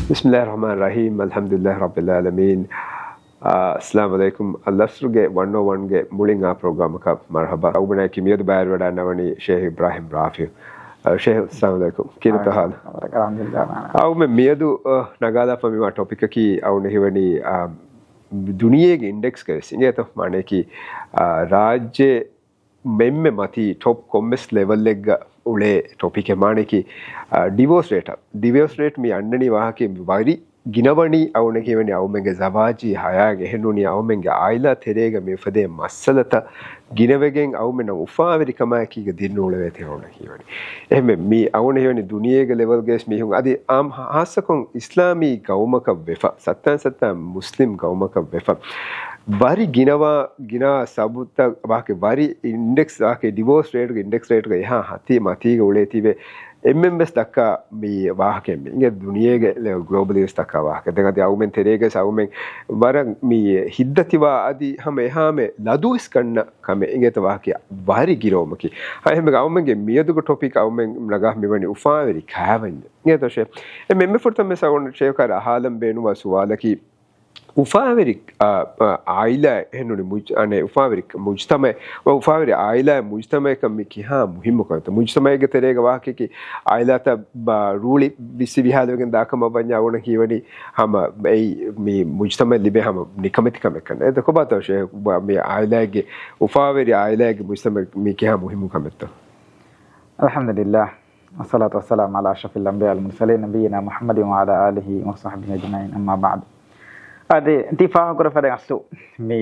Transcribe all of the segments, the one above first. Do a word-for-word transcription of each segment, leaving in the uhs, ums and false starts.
بسم الله الرحمن الرحيم. الحمد لله رب العالمين. އާ، އައްސަލާމު ޢަލައިކުމް. އަލްއަސްރުގެ ވަން އޯ ވަންގެ މުޅިން އާ ޕްރޮގްރާމަކަށް މަރުޙަބާ. އަޅުގަނޑާއެކީ މިއަދު ބައިވެރިވަޑައިގަންނަވަނީ ޝޭޚް އިބްރާހިމް ރާފިޢު. އާ، ޝޭޚް، އައްސަލާމު ޢަލައިކުމް. ކިހިނެއްތޯ ޙާލު؟ އަލްޙަމްދުލިއްލާހް. އާ، މި-، މިއަދު، އާ، ނަގާލާފަ މިވާ ޓޮޕިކަކީ އަޅުގަނޑަށް ހީވަނީ، އާ، ދުނިޔޭގެ އިންޑެކްސްގަ ވެސް އިނގޭތޯ؟ މާނައަކީ، އާ، ރާއްޖެ އެންމެ މަތީ ޓޮޕް ކޮންމެސް ލެވަލްއެއްގަ އުޅޭ ޓޮޕިކެއް މާނައަކީ، އާ، ޑިވޯސް ރޭޓް. ޑިވޯސް ރޭޓް މި އަންނަނީ ވާހަކައެއް ވަރި ގިނަވަނީ އަޅުގަނޑަށް ހީވަނީ އަޅުމެންގެ ޒަވާޖީ ހަޔާތް އެހެންނޫނީ އަޅުމެންގެ އާއިލާ ތެރޭގަ މި އުފެދޭ މައްސަލަތައް ގިނަވެގެން އަޅުމެންނަށް އުފާވެރިކަމާއެކީގަ ދިރިއުޅެވޭތީ އަޅުގަނޑަށް ހީވަނީ. އެހެންވެ މި އަޅުގަނޑަށް ހީވަނީ ދުނިޔޭގެ ލެވަލްގައި ވެސް މީހުން އަދި އާ، ހާއްސަކޮށް އިސްލާމީ ގައުމަކަށް ވެފަ، ސައްތާން ސައްތާ މުސްލިމް ގައުމަކަށް ވެފަ، ވަރި ގިނަވާ، ގިނަ ސަބަބުތައް ވާހަކަ، ވަރި އިންޑެކްސް ވާހަކަ، ޑިވޯސް ރޭޓްގެ އިންޑެކްސް ރޭޓްގެ އެހާ ހަތި މަތީގަ އުޅޭތީވެ، އެންމެން ވެސް ދައްކާ މި ވާހަކައެއް މި އިނގޭ ދުނިޔޭގެ ލެވެލް ގްލޯބަލީ ވެސް ދައްކާ ވާހަކަ. ދެން އަދި އަޅުމެން ތެރޭގަ ވެސް އަޅުމެން ވަރަށް މި ހިތްދަތިވާ އަދި ހަމަ އެހާމެ ލަދުވެސް ގަންނަ ކަމެއް އިނގޭތޯ ވާހަކަ ވަރި ގިރޯމަކީ. އެހެންވެ އަޅުމެންގެ މިއަދުގެ ޓޮޕިކް އަޅުމެން ނަގާ މިވަނީ އުފާވެރި ކާވެންޏެއް. އިނގޭތޯ ޝޭ؟ އެ އެންމެ ފުރަތަމަ ވެސް އަޅުގަނޑު ޝޭޚާ އަހާލަން ބޭނުންވާ ސުވާލަކީ، އުފާވެރި، އާ، އާ، އާއިލާ އެހެންނޫނީ މުޖް-، އަނެއް އުފާވެރި މުޖްތަމައެއް، އުފާވެރި އާއިލާ މުޖްތަމައަކަށް މި ކިހާ މުހިއްމު ކަމެއްތޯ؟ މުޖްތަމައެއްގެ ތެރޭގަ ވާހަކައަކީ އާއިލާތައް ބާ ރޫޅި ވިއްސި ވިހާލަވެގެން ދާކަމަށް ވަންޏާ އަޅުގަނޑަށް ހީވަނީ ހަމަ އެއީ މި މުޖްތަމައަށް ލިބޭ ހަމަ ނިކަމެތި ކަމެއް ކަން. އެ ދެކޮބާތޯ ޝޭ، މި އާއިލާއެއްގެ އުފާވެރި އާއިލާއެއްގެ މުޖްތަމައަށް މި ކިހާ މުހިއްމު ކަމެއްތޯ؟ އަލްޙަމްދުލިއްލާހް. ވައްޞަލާތު ވައްސަލާމު ޢަލާ އަޝްރަފިލް އަންބިޔާ ވަލް މުރްސަލީން ނަބިއްޔިނާ މުޙައްމަދިން ވަޢަލާ އާލިހި ވަޞަޙްބިހި އަޖްމަޢީން. އައްމާ ބަޢްދު. އަދި ތި ފާހަގަކުރެއްވި ފަދައިން އަސްލު މި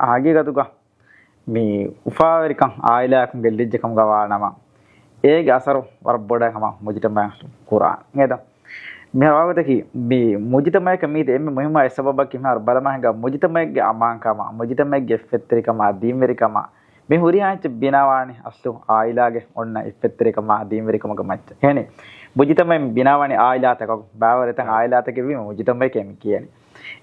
ހަގީގަތުގަ މި އުފާވެރިކަން އާއިލާއަކުން ގެއްލިއްޖެ ކަމުގަ ވާނަމަ، އޭގެ އަސަރު ވަރަށް ބޮޑަށް ހަމަ މުޖުތަމަޢަށް ކުރާން. އެދަ މި ވާގޮތަކީ މި މުޖުތަމަޢަކަށް މީތި އެންމެ މުހިއްމު އެއް ސަބަބަކީ މިހާރު ބަލަމާ ހިނގާ މުޖުތަމަޢެއްގެ އަމާންކަމާ، މުޖުތަމަޢެއްގެ އެއްފަތްތެރިކަމާ، ދީންވެރިކަމާ، މި ހުރިހާ އެއްޗެއް ބިނާވާނީ އަސްލު އާއިލާގެ އޮންނަ އެއްފަތްތެރިކަމާ ދީންވެރިކަމުގެ މައްޗަށް. އެހެނީ، މުޖުތަމަޢެއް ބިނާވާނީ އާއިލާތަކަކުން، ބައިވަރު އެތައް އާއިލާތަކެއް ވީމަ މުޖުތަމަޢެކޭ މި ކިޔަނީ.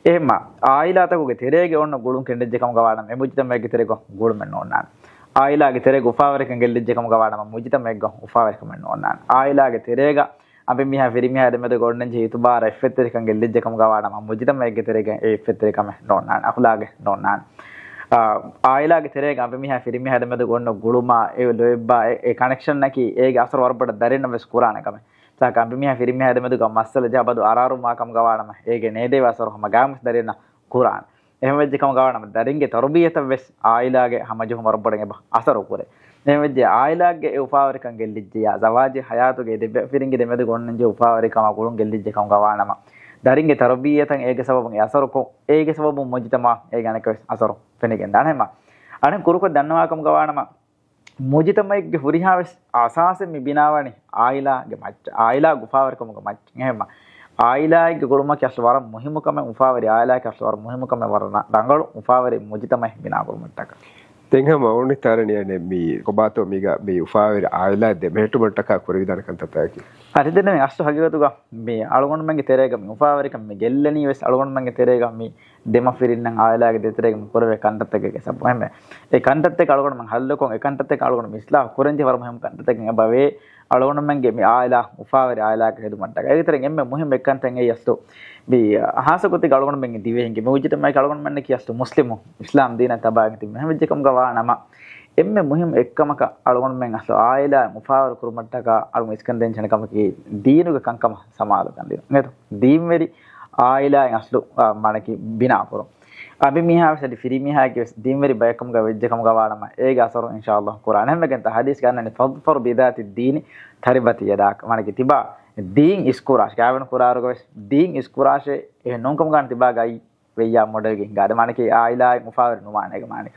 އެހެންމަ، އާއިލާތަކުގެ ތެރޭގަ އޮންނަ ގުޅުން ކެނޑިއްޖެ ކަމުގަ ވާނަމަ، އެ މުޖުތަމަޢެއްގެ ތެރޭގަ ގުޅުމެއް ނޯންނާނެ. އާއިލާގެ ތެރޭގަ އުފާވެރިކަން ގެއްލިއްޖެ ކަމުގަ ވާނަމަ، މުޖުތަމަޢެއްގަ އުފާވެރިކަމެއް ނޯންނާނެ. އާއިލާގެ ތެރޭގަ އަނބިމީހާ ފިރިމީހާ ދެމެދުގަ އޮންނަންޖެހޭ އިތުބާރާ އެއްފަތްތެރިކަން ގެއްލިއްޖެ ކަމުގަ ވާނަމަ، މުޖުތަމަޢެއްގެ ތެރޭގަ އެ އެއްފަތްތެރިކަމެއް ނޯންނާނެ، އަޚްލާގެއް ނޯންނާނެ. އާ، އާއިލާގެ ތެރޭގަ އަނބިމީހާ ފިރިމީހާ ދެމެދުގަ އޮންނަ ގުޅުމާ، އެ ލޯތްބާ، އެ، އެ ކަނެކްޝަނަކީ އޭގެ އަސަރު ވަރަށް ބޮޑަށް ދަރިންނަށް ވެސް ކުރާނެ ކަމެއް. ސާކަ އަނބިމީހާ ފިރިމީހާ ދެމެދުގަ މައްސަލަ ޖަހާ ބަދު އަރާރުމާ ކަމުގަ ވާނަމަ، އޭގެ ނޭދޭ އަސަރު ހަމަ ގާމުސް ދަރިންނަށް ކުރާނެ. އެހެންވެއްޖެ ކަމުގަ ވާނަމަ، ދަރިންގެ ތަރުބިއްޔަތަށް ވެސް އާއިލާގެ ހަމަޖެހުން ވަރަށް ބޮޑަށް އެބަ އަސަރު ކުރޭ. އެހެންވެއްޖެ އާއިލާގެ އެ އުފާވެރިކަން ގެއްލިއްޖެޔާ، ޒަވާޖީ ހަޔާތުގެ ދެ ފިރިންގެ ދެމެދުގަ އޮންނަންޖެހޭ އުފާވެރިކަމާ ގުޅުން ގެއްލިއްޖެ ކަމުގަ ވާނަމަ، ދަރިންގެ ތަރުބިއްޔަތަށް އޭގެ ސަބަބުން އެ އަސަރުކޮށް، އޭގެ ސަބަބުން މުޖުތަމަޢަށް އޭގެ އަނެއްކާ ވެސް އަސަރު ފެނިގެން ދާނެ. އެހެންމަ، އަނެއް ކުރުކޮށް ދަންނަވާ ކަމުގަ ވާނަމަ، މުޖުތަމަޢެއްގެ ހުރިހާ ވެސް އަސާސެއް މި ބިނާވަނީ އާއިލާގެ މައްޗަށް، އާއިލާގެ އުފާވެރިކަމުގެ މައްޗަށް. އެހެންމަ، އާއިލާއެއްގެ ގުޅުމަކީ އަސްލު ވަރަށް މުހިއްމު ކަމެއް، އުފާވެރި އާއިލާއަކީ އަސްލު ވަރަށް މުހިއްމު ކަމެއް، ވަރަށް ރަ-، ރަނގަޅު އުފާވެރި މުޖުތަމަޢެއް ބިނާކުރުމަށްޓަކާ. ދެން ހަމަ އޮނި ތާރަނިޔާ މި ކޮބާތޯ މީގަ މި އުފާވެރި އާއިލާ ދެމެހެއްޓުމަށްޓަކާ ކުރެވިދާނެ ކަންތައްތަކަކީ. ހަރި ދެން މި އަސްލު ހަގީގަތުގަ މި އަޅުގަނޑުމެންގެ ތެރޭގަ މި އުފާވެރިކަން މި ގެއްލެނީ ވެސް އަޅުގަނޑުމެންގެ ތެރޭގަ މި ދެމަފިރިންނަށް އާއިލާގެ ދޭތެރޭގަ މި ކުރެވޭ ކަންތައްތަކެއްގެ ސަބަބުން. އެހެންވެ، އެ ކަންތައްތަކަށް އަޅުގަނޑުމެން ހައްލުކޮށް، އެ ކަންތައްތަކަށް އަޅުގަނޑު އިސްލާހު ކުރަންޖެހޭ ވަރަށް މުހިއްމު ކަންތައްތަކެއް އެބަވޭ. އަޅުގަނޑުމެންގެ މި އާއިލާ އުފާވެރި އާއިލާއަކަށް ހެދުމަށްޓަކާ. އޭގެ ތެރެއިން އެންމެ މުހިއްމު އެއްކަންތައް އެއީ އަސްލު މި ހާއްސަ ގޮތެއްގަ އަޅުގަނޑުމެންގެ ދިވެހިންގެ މި މުޖުތަމަޢަކީ އަޅުގަނޑުމެންނަކީ އަސްލު މުސްލިމު އިސްލާމް ދީނަށް ތަބާގެން ތިބި މިހެން ވެއްޖެ ކަމުގަ ވާނަމަ، އެންމެ މުހިއްމު އެއްކަމަކަށް އަޅުގަނޑުމެން އަސްލު އާއިލާ އުފާވެރި ކުރުމަށްޓަކާ އަޅުގަނޑު އިސްކަން ދޭންޖެހޭ ކަމަކީ ދީނުގެ ކަންކަމަށް ސަމާލުކަން ދިނުން. އެހެން ދީންވެރި އާއިލާއިން އަސްލު، އާ، މާނައަކީ ބިނާކުރުން. އަނބިމީހާ ވެސް އަދި ފިރިމީހާއެކީ ވެސް ދީންވެރި ބަޔަކު ކަމުގަ ވެއްޖެ ކަމުގަ ވާނަމަ، އޭގެ އަސަރު އިންޝާﷲ ކުރާނެ. އެހެންވެގެންތާ ޙަދީޘްގަ އަންނަނީ، فَاظْفَرْ بِذَاتِ الدِّينِ تَرِبَتْ يَدَاكَ. މާނައަކީ ތިބާ ދީން އިސްކުރާށޭ، ކާވެނި ކުރާރުގަ ވެސް ދީން އިސްކުރާށޭ، އެހެން ނޫންކަމުގަ ތިބާ ގައި ވެއްޔާ މޮޑެލްގެ ހިނގާދެ. މާނައަކީ އާއިލާއިން އުފާވެރި ނުވާނެ އޭގެ މާނަ.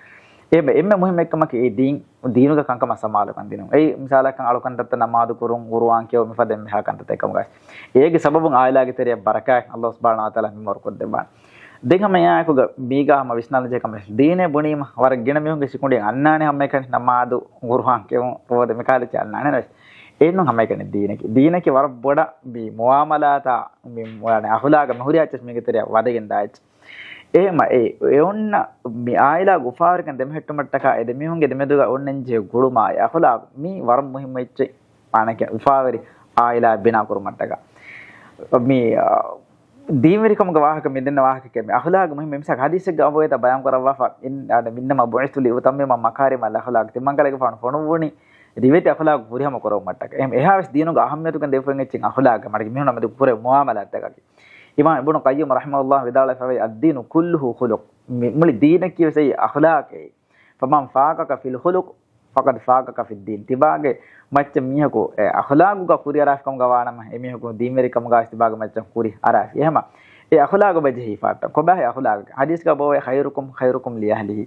އެ އެންމެ މުހިއްމު އެއްކަމަކީ އެ ދީން، ދީނުގެ ކަންކަމަށް ސަމާލުކަން ދިނުން. އެއީ މިސާލަކަށް އަޅުކަންތައްތައް ނަމާދު ކުރުން، ޤުރުއާން ކިޔެވުން މިފަދަ އެންމެހާ ކަންތައްތައް އެކަމުގައި. އޭގެ ސަބަބުން އާއިލާގެ ތެރެއަށް ބަރަކާތް ﷲ ސުބްޙާނަހޫ ވަތަޢާލާ މިންވަރު ކޮށްދެއްވާނެ. ދެން ހަމަ އެއާއެކުގަ މީގާ ހަމަ ވިސްނާލަންޖެހޭ ކަމެއް، ދީނޭ ބުނީމަ ވަރަށް ގިނަ މީހުންގެ ސިކުނޑިއަށް އަންނާނެ ހަމައެކަނި ނަމާދު، ޤުރުއާން ކިޔެވުން، ރޯދަ މިކަހަލަ އެއްޗެއް އަންނާނެ ވެސް. އެއްނޫން ހަމައެކަނި ދީނަކީ. ދީނަކީ ވަރަށް ބޮޑަށް މި މުޢާމަލާތާ، މި އަޚުލާގަށް މި ހުރި އެއްޗެއް މީގެ ތެރެއަށް ވަދެގެން ދާ އެއްޗެއް. އެހެންމަ އެ، އެ އޮންނަ މި އާއިލާގެ އުފާވެރިކަން ދެމެހެއްޓުމަށްޓަކާ އެ ދެމީހުންގެ ދެމެދުގަ އޮންނަންޖެހޭ ގުޅުމާ އެ އަޚުލާޤު މީ ވަރަށް މުހިއްމު އެއްޗެއް. މާނައަކީ އުފާވެރި އާއިލާ ބިނާ ކުރުމަށްޓަކާ. މި، އާ، ދީންވެރިކަމުގެ ވާހަކަ މި ދެންނެވި ވާހަކައެއް މި އަޚްލާގު މުހިއްމު. މިސާލަކަށް ހަދީސެއްގަ އަބުވޭތަ ބަޔާން ކުރައްވާފަ، އިން-، އާ، އިންނަމާ ބުޢިސްތު ލިއުތައްމިމަ މަކާރިމަލް އަޚްލާގް. ތިމަންކަލޭގެފާނު ފޮނުއްވުނީ ރިވެތި އަޚްލާގު ފުރިހަމަ ކުރެވުމަށްޓަކަ. އެހެން އެހާވެސް ދީނުގެ އަހައްމިޔަތުގެ ދެވިފައި އެއްޗެއް އަޚްލާގް. މަޑި މީހުންނަށް މެދު ކުރެ މުއާމަލާތްތަކަކީ. އިމާމް އިބްނު ޤައްޔިމް ރަޙިމަހުﷲ ވިދާޅުވެފަވޭ، "الدين كله خلق." މި-، މުޅި ދީނަކީ ވެސް އެއީ އަޚްލާގެއް. "فمن فاقك في الخلق فقد فاقك في الدين." ތިބާގެ މައްޗަށް މީހަކު އެ އަޚްލާގުގަ ކުރިއަރާފިކަމުގަ ވާނަމަ، އެމީހަކު ދީންވެރިކަމުގަ ވެސް ތިބާގެ މައްޗަށް ކުރި އަރާފި. އެހެމަ އެ އަޚްލާގު ބަޖެހިފައްޓަ. ކޮބާހޭ އަޚްލާގު؟ ހަދީސްގަ ބޯވޭ، "خيركم خيركم لأهله."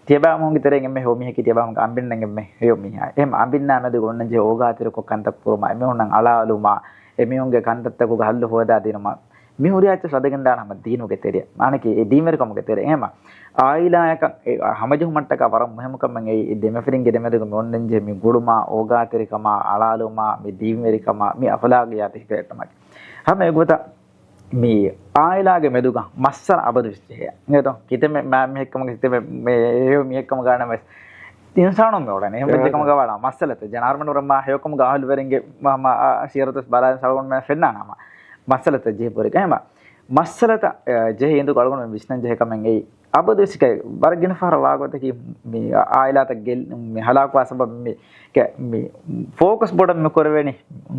ތިޔަބާމުހުންގެ ތެރެއިން އެންމެ ހެޔޮ މީހަކީ ތިޔަބާމުހުންގެ އަނބިންނަން އެންމެ ހެޔޮ މީހާ. އެހެމަ އަނބިންނާ މެދުގަ އޮންނަންޖެހޭ އޯގާތެރިކޮށް ކަންތައް ކުރުމާ، އެމީހުންނަށް އަޅާލުމާ، އެމީހުންގެ ކަންތައްތަކުގަ ހައްލު ހޯދާދިނުމާ، މި ހުރިހާ އެއްޗެއް ވެސް ވަދެގެންދާނަމަ ދީނުގެ ތެރެއަށް. މާނައަކީ އެ ދީންވެރިކަމުގެ ތެރެއަށް. އެހެމަ އާއިލާއަކަށް އެ ހަމަޖެހުމަށްޓަކާ ވަރަށް މުހިއްމު ކަމެއް އެއީ، އެ ދެމަފިރިންގެ ދެމެދުގަ މި އޮންނަންޖެހޭ މި ގުޅުމާ، އޯގާތެރިކަމާ، އަޅާލުމާ، މި ދީންވެރިކަމާ، މި އަޚްލާގިއްޔާތު ހިފެހެއްޓުމަކީ. ހަމަ އެގޮތަށް މި އާއިލާގެ މެދުގަ މައްސަލަ އަބަދުވެސް ޖެހޭ. އިނގޭތޯ؟ ކިތަންމެ މާ މީހެއްކަމުގެ، ކިތަންމެ މޭ ހެޔޮ މީހެއްކަމުގަ ވާނަމަވެސް އިންސާނުން މި އުޅެނީ. އެހެން ވެއްޖެ ކަމުގަ ވާނަމަ މައްސަލަތައް ޖެހޭ. ނާރުމަނު ރައްމާ ހެޔޮކަމުގަ އަހުލުވެރިންގެ މަ-، މަ-، އާ، ސީރަތު ވެސް ބަލާލި ސަޅުގަނޑު މެ ފެންނާނަމަ މައްސަލަތައް ޖެހި ބުރިގަ. އެހެމަ މައްސަލަތައް، އެ، ޖެހި އިނދުގަ އަޅުގަނޑު ވިސްނަން ޖެހޭ ކަމެއް އެއީ. އަބަދުވެސް ވަރަށް ގިނަ ފަހަރަށް ވާގޮތަކީ މި އާއިލާތައް ގެ-، މި ހަލާކުވާ ސަބަބު މި ކެ-، މި ފޯކަސް ބޮޑަށް މި ކުރެވޭނީ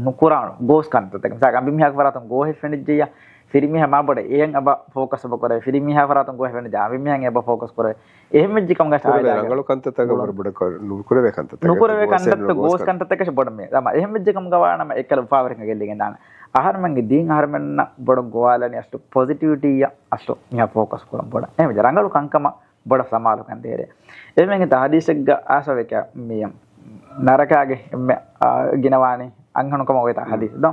ނުކުރާނު ގޯސް ކަންތައްތަކެއް. މިސާލަކަށް އަނބިމީހާގެ ފަރާތުން ގޯހެއް ފެނިއްޖެއްޔާ، ފިރިމީހާ މާ ބޮޑަށް އެޔަށް އެބަ ފޯކަސް އެބަ ކުރޭ. ފިރިމީހާ ފަރާތުން ގޯހެއް ފެނިއްޖެ، އަނބިމީހާ އެބަ ފޯކަސް ކުރޭ. އެހެން ވެއްޖެ ކަމުގަ ކުރެވޭ އާއިލާގެ ރަނގަޅު ކަންތައްތަކަށް ގުޅުން. ވަރަށް ބޮޑަށް ކުރެ-، ނުކުރެވޭ ކަންތައްތަކެއް. ނުކުރެވޭ ކަންތައްތައް ގޯސް ކަންތައްތަކަށް ބޮޑަށް މި-، އަމަ އެހެން ވެއްޖެ ކަމުގަ ވާނަމަ އެއްކަލަ އުފާވެރިކަން ގެއްލިގެން ދާނެ. އަހަރުމެންގެ ދީން އަހަރުމެންނަށް ބޮޑަށް ގޮވާލަނީ އަސްލު ޕޮޒިޓިވިޓީއަށް އަސްލު މިހާ ފޯކަސް ކުރަން ބޮޑަށް. އެހެން ވެއްޖެ ރަނގަޅު ކަންކަމަށް ބޮޑަށް ސަމާލުކަން ދޭރޭ. އެހެންވެގެން ތާ ހަދީސެއްގަ އާސަވެކަ މި ނަރަކާގެ އެންމެ، އާ، ގިނަވާނީ އަންހެނުކަމަށް އޮވޭތާ ހަދީސް ދޯ.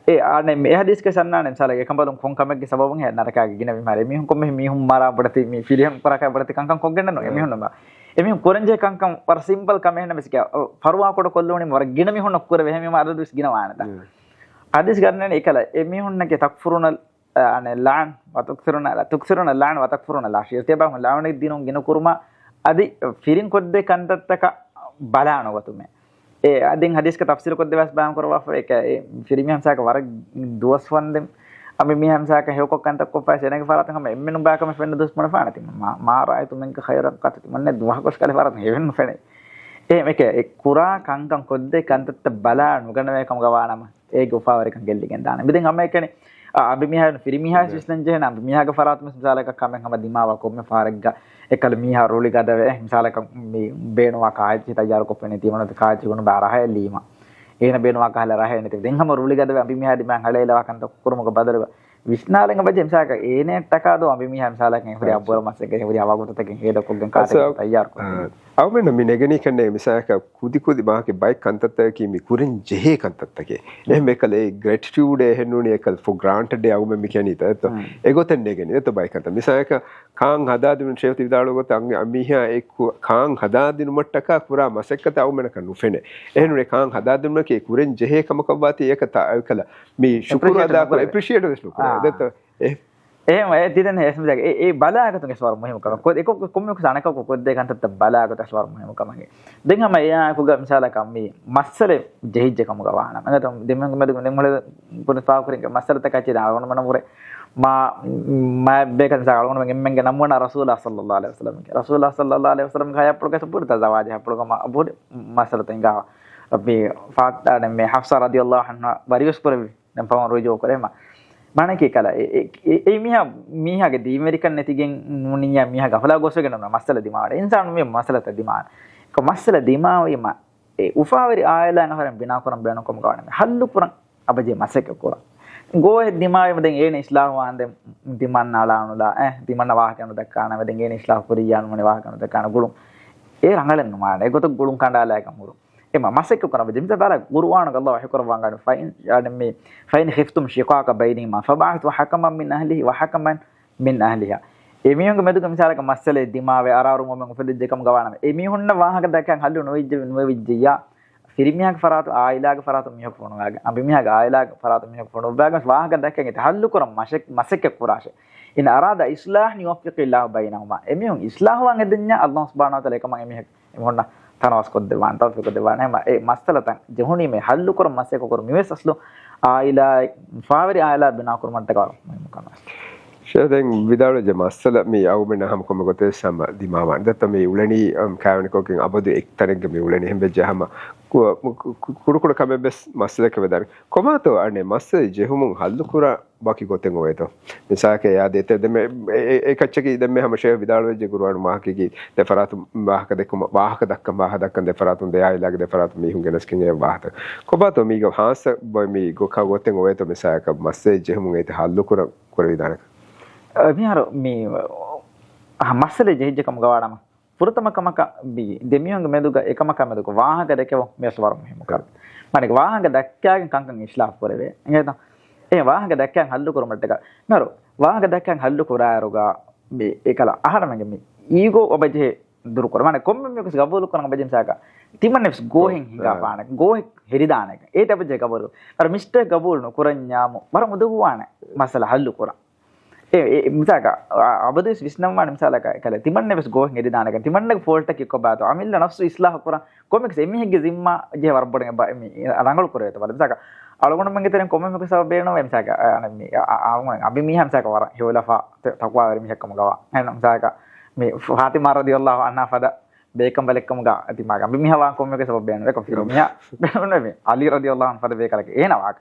އެ އާނެ މި އެ ހަދީސްގަ ސަންނާނެ މިސާލަކަށް އެކަނބަލުން ކޮން ކަމެއްގެ ސަބަބުން ހޭ ނަރަކާގެ ގިނަވީމާ އެމީހުން ކޮންމެ މީހުން މަރާ ބޮޑެތި މި ފިރިހެން ކުރާކަށް ބޮޑެތި ކަންކަން ކޮށްގެންނެއް ނު އެމީހުން ނަމަ. އެމީހުން ކުރަންޖެހޭ ކަންކަން ވަރަށް ސިމްޕަލް ކަމެއް ނަމަ ފަރުވާ ކުޑަ ކޮށްލުނީ ވަރަށް ގިނަ މީހުންނަށް ކުރެވޭ ހޭ މީ އަދަދު ވެސް ގިނަވާނެތާ. ހަދީސް ގަންނަނީ އެކަލަ އެމީހުންނަކީ ތަކްފުރުނަ އަނެ ލާން ވަތުކްސިރުނަ، ތުކްސިރުނަ ލާން ވަތަކްފުރުނަ ލާ ޝިޔަ. ތިޔަބާމު ލާނެ ދީނުން ގިނަ ކުރުމަށް އަދި ފިރިން ކޮށްދޭ ކަންތައްތަކަށް ބަލާނުގަތުމެ. އެ އަދި ހަދީސްގެ ތަފްސީލު ކޮށްދެވެސް ބާން ކުރަވާފަ އެކަ އެ ފިރިމީހާ މިސާކަ ވަރަށް ދުވަސް ވަންދެން އަމި މީހާ މިސާކަ ހެޔޮކޮށް ކަންތައް ކޮށްފަ ސެނެގެ ފަރާތުން ހަމަ އެންމެނު ބާކަމެ ފެންނަ ދުވަސް މުނެފާނެ ތި މާ މާ ރާއިތު މިންކަ ޚައިރަން ކަތަ ތި މަންނެ ދުވަހަކޮށް ކަލެ ފަރާތުން ހެވެން ނުފެނެ. އެ އެކެ އެ ކުރާ ކަންކަން ކޮށްދޭ ކަންތައްތައް ބަލާ ނުގަނެވޭ ކަމުގަ ވާނަމަ އޭގެ އުފާވެރިކަން ގެއްލިގެން ދާނެ. މިދެން ހަމައެކަނި، އާ، އަނބިމީހާ ފިރިމީހާ ވިސްނަން ޖެހޭނެ އަނބިމީހާގެ ފަރާތުން މިސާލަކަށް ކަމެއް ހަމަ ދިމާވާ ކޮންމެ ފަހަރެއްގަ އެކަލަ މީހާ ރުޅި ގަދަވެ، މިސާލަކަށް މި ބޭނުވާ ކާއެއްޗި ތައްޔާރުކޮށްފައި ނެތީމަ ނުވަތަ ކާއެއްޗި ގުނުބާ ރަހައެއް ލީމަ. އޭނަ ބޭނުވާ ކަހަލަ ރަހައެއް ނެތި. ދެން ހަމަ ރުޅި ގަދަވެ އަނބިމީހާ ދިމާ ހަޅޭލަވާ ކަންތައް ކުރުމުގަ ބަދަލުގަ ވިސްނާލަން ބަޖެ މިސާލަކަށް އޭނައަށްޓަކާ ދޯ އަނބިމީހާ މިސާލަކަށް ހުރި އައްބުރަ މަސައްކަތް ހުރި ހަވާގޮތަކެއް ހޭދަކޮށްގެން ކާތެރި ތައްޔާރު ކުރުން. އަ، އަޅުމެންނަށް މި ނެގެނީ ކަންނޭ މިސާލަކަށް ކުދި ކުދި ބާކި ބައެއް ކަންތައްތަކަކީ މި ކުރަން ޖެހޭ ކަންތައްތަކެއް. އެހެން އެކަލޭ ގްރެޓިޓިއުޑޭ އެހެންނޫނީ އެކަލް ފޯ ގްރާންޓެޑޭ އަޅުމެން މި ކިޔަނީ ތަ އެތޯ. އެގޮތެއް ނެގެނީ އެތޯ ބައެއް ކަންތައް. މިސާލަކަށް ކާން ހަދާދިނުން ޝޭޚް ވިދާޅުވި ގޮތަށް އަން-، އަނބިމީހާ އެ ކު-، ކާން ހަދާދިނުމަށްޓަކާ ކުރާ މަސައްކަތަށް އަޅުމެންނަކަށް ނުފެނޭ. އެހެންނޫނީ ކާން ހަދާދިނުމަކީ ކުރަން ޖެހޭ ކަމަކަށްވާތީ އެކަ ތަ-، އެކަލަ މި ޝުކުރު އެޕްރިޝިއޭޓް އަދާކުރ ނުކުރޭ. އެޕްރިޝިއޭޓް ވެސް ނުކުރޭ. އާ. ދެއްތޯ؟ އެ-، އެހެން އެ ތިދެން އެ ސަމްޖާގެ އެ، އެ ބަލާގަތުން އެސް ވަރު މުހިމު ކަމެއް. ކޮ-، އެކޮ-، ކޮ-، ކޮންމެ ކުސް އަނެކަކު ކޮށްދޭ ކަންތައްތައް ބަލާގަތު އެސް ވަރު މުހިމު ކަމެއް. ދެން ހަމަ އެއާއެކުގަ މިސާލަކަށް މި މައްސަލެ ޖެހިއްޖެ ކަމުގަ ވާނަމަ. އެނގޭތޯ ދެމެންގެ މެދު ދެން ހުޅެ ކުރި ފާކުރިންގެ މައްސަލަތަކަށް ޗިދާ އަޅުގަނޑުމެން ވުރެ މާ، މާ ބޭކަ މިސާ އަޅުގަނޑުމެން އެންމެންގެ ނަމޫނާ ރަސޫލާ ޞައްލައްލާހު ޢަލައިހި ވަސައްލަމްގެ. ރަސޫލާ ޞައްލައްލާހު ޢަލައިހި ވަސައްލަމްގެ ހަޔާތްޕުޅުގަ ތަ ބުރި ތަ ޒަވާޖެއް ހަޔާތްޕުޅުގަ މާ ބުރި މައްސަލަތައް ހިނގާ. ރައްބީ ފާތާ މެ ޙަފްޞާ ރަޟިޔައްލާހު ޢަންހާ ވަރިވެސް ކުރެއްވި. ދެން ފަހުން ރުޖޫޢަ ކުރޭމަ. މާނައަކީ ކަލަ އެ، އެ، އެ، އެ މީހާ، މީހާގެ ދީންވެރިކަން ނެތިގެން ނޫނިއްޔާ މީހާ ގަފުލާ ގޮސްވެގެން ނޫން މައްސަލަ ދިމާވަޑަ. އިންސާނު މި މައްސަލަތައް ދިމާވަން. އެކަ މައްސަލަ ދިމާވީމަ، އެ އުފާވެރި އާއިލާއިން އަހަރެން ބިނާކުރަން ބޭނުންކަމުގަ ވާނަމަ. ހައްލު ކުރަން އަބަޖޭ މަސައްކަތް ކުރަން. ގޯހެއް ދިމާވީމަ ދެން އޭނަ އިސްލާހުވާންދެން ތިމަންނަ އަޅާނުލާ، އެ، ތިމަންނަ ވާހަކަ ނުދައްކާނަމަ ދެން އޭނަ އިސްލާހު ކުރިއްޔާ ނޫނީ ވާހަކަ ނުދައްކާނަ ގުޅުން. އެ ރަނގަޅެއް ނުވާނެ. އެގޮތަށް ގުޅުން ކަނޑާލާކަށް ހުރުން. އެމަ މަސައްކަތް ކުރަން ވެއްޖެ. މިސާލަކަށް ޤުރުއާނުގަ ﷲ ވަޙީ ކުރައްވާން ފައިން، އަ، މި، "فإن خفتم شقاق بينهما فابعثوا حكما من أهله وحكما من أهلها." އެމީހުންގެ މެދުގަ މިސާލަކަށް މައްސަލައެއް ދިމާވެ، އަރާރު މޮމެން އުފެދިއްޖެ ކަމުގަ ވާނަމަ، އެމީހުންނަށް ވާހަކަ ދައްކަން ހައްލު ނުވެއްޖެ، ނުވެވިއްޖެއްޔާ، ފިރިމީހާގެ ފަރާތު، އާއިލާގެ ފަރާތު މީހަކު ފޮނުވާގެން، އަނބިމީހާގެ އާއިލާގެ ފަރާތު މީހަކު ފޮނުއްވާގެން ވާހަކަ ދައްކަން އެތަ ހައްލު ކުރަން މަސައް-، މަސައްކަތް ކުރާށޭ. إن أراد إصلاحا يوفق الله بينهما. އެމީހުން އިސްލާހުވާން ހެދެންޏާ ﷲ ސުބްޙާނަހޫ ވަތަޢާލާ އެކަމަށް އެމީހަކު އެމީހުންނަށް ތަނަވަސް ކޮށްދެއްވާނެ، ތައުފީޤު ދެއްވާނެ. އެހެންވީމަ އެ މައްސަލަތައް ޖެހުނީމޭ ހައްލުކުރަން މަސައްކަތް ކުރުން މިވެސް އަސްލު އާއިލާ، ފާވެރި އާއިލާ ބިނާ ކުރުމަށްޓަކާ މުހިންމު ކަމެއް. ޝޭޚް ދެން ވިދާޅުވެއްޖެ މައްސަލަ މި އަޅުގަނޑުމެންނަށް ހަމަ ކޮންމެ ގޮތެއް ހަމަ ދިމާވާނެ. ދެއްތަ މި އުޅެނީ، އަމް، ކާވެނިކޮށްގެން އަބަދު އެއްތަނެއްގަ މި އުޅެނީ. އެހެން ވެއްޖެ ހަމަ ކު-، ކު-، ކު-، ކުޑަކުޑަ ކަމެއް ވެސް މައްސަލަކަށް ވެދާނެ. ކޮބާތޯ އަނެއް މައްސަލަ ޖެހުމުން ހައްލުކުރާ ވަކި ގޮތެއް އޮވޭތޯ؟ މިސާލަކަށް އެއާ ދޭތެ ދެންމެ އެ-، އެ-، އެ ކައްޗަކީ ދެންމެ ހަމަ ޝޭޚް ވިދާޅުވެއްޖެ ގުރުއާން ވާހަކައިގެ ދެ ފަރާތު ވާހަކަ ދެއްކުމަށް، ވާހަކަ ދައްކަން، ވާހަކަ ދައްކަން ދެ ފަރާތުން ދެ އާއިލާގެ ދެ ފަރާތުން މީހުން ގެނެސްގެން އެ ވާހަކަ. ކޮބާތޯ މީގަ ހާއްސަ ބޮ-، މީ ގޮ-، ކަ ގޮތެއް އޮވޭތޯ މިސާލަކަށް މައްސަލަ ޖެހުމުން އޭތި ހައްލުކުރަން ކުރެވިދާނެ؟ އަ، މިހާރު މީ، އަ، މައްސަލަ ޖެހިއްޖެ ކަމުގަ ވާނަމަ، ފުރަތަމަ ކަމަކަށް މި ދެމީހުންގެ މެދުގަ އެކަމަކާ މެދުގަ ވާހަކަ ދެކެވުން މިވެސް ވަރަށް މުހިއްމު ކަމެއް. މާނައިގެ ވާހަކަ ދައްކާގެން ކަންކަން އިސްލާހު ކުރެވޭ. އެނގޭތަ؟ އެ ވާހަކަ ދައްކާގެން ހައްލު ކުރުމަށްޓަކާ. މިހާރު ވާހަކަ ދައްކާގެން ހައްލު ކުރާއިރުގަ މި އެކަލަ އަހަރެމެންގެ މި އީގޯ އޮބަޖެހޭ ދުރުކުރު. މާނަ ކޮންމެ މީހަކުސް ގަބޫލު ކުރަން އޮބަޖެހޭ މިސާލަކަށް ތިމަންނެ ވެސް ގޯހެއް ހިނގާފާނެ، ގޯހެއް ހެރިދާނެ. އޭތި އޮބަޖެހޭ ގަބޫލު. މިހާރު މިސްޓޭކް ގަބޫލު ނުކުރަންޏާމު ވަރަށް އުދުއްވާނެ މައްސަލަ ހައްލު ކުރަން. އެ، އެ، މިސާލަކަށް، އަ، އަބަދުވެސް ވިސްނަންވާނެ މިސާލަކަށް، އެކަލޭ ތިމަންނެ ވެސް ގޯހެއް ހެދިދާނެކަން، ތިމަންނެގެ ފޯލްޓަކީ ކޮބާތޯ، އަމިއްލަ ނަފްސު އިސްލާހު ކުރަން، ކޮންމެސް އެމީހެއްގެ ޒިންމާ ޖެހޭ ވަރަށް ބޮޑަށް ބަ-، މި ރަނގަޅު ކުރެވޭތޯ ބަލަ. މިސާލަކަށް، އަޅުގަނޑުމެންގެ ތެރެއިން ކޮންމެ މީހަކު ސަބަބެއް ނުވޭ މިސާލަކަށް، އަ، އަނެއް މި، އަ، އަ، އަޅުގަނޑު އަނބިމީހާ މިސާލަކަށް ވަރަށް ހެޔޮލަފާ ތަ-، ތަޤްވާވެރި މީހެއްކަމުގަވާ. އެހެން މިސާލަކަށް މި ފާތިމާ ރަޟިޔަﷲ ޢަންހާ ފަދަ ބޭކަނބަލެއްކަމުގަ ތިމާގެ އަނބިމީހާ ވާން ކޮންމެ މީހަކު ސަބަބެއް ނުވޭ. ކޮން މީހާ ބޭނުންވޭ މި ޢަލީ ރަޟިޔަﷲ ޢަންހު ފަދަ ބޭކަލަކީ އޭނަ ވާކަ.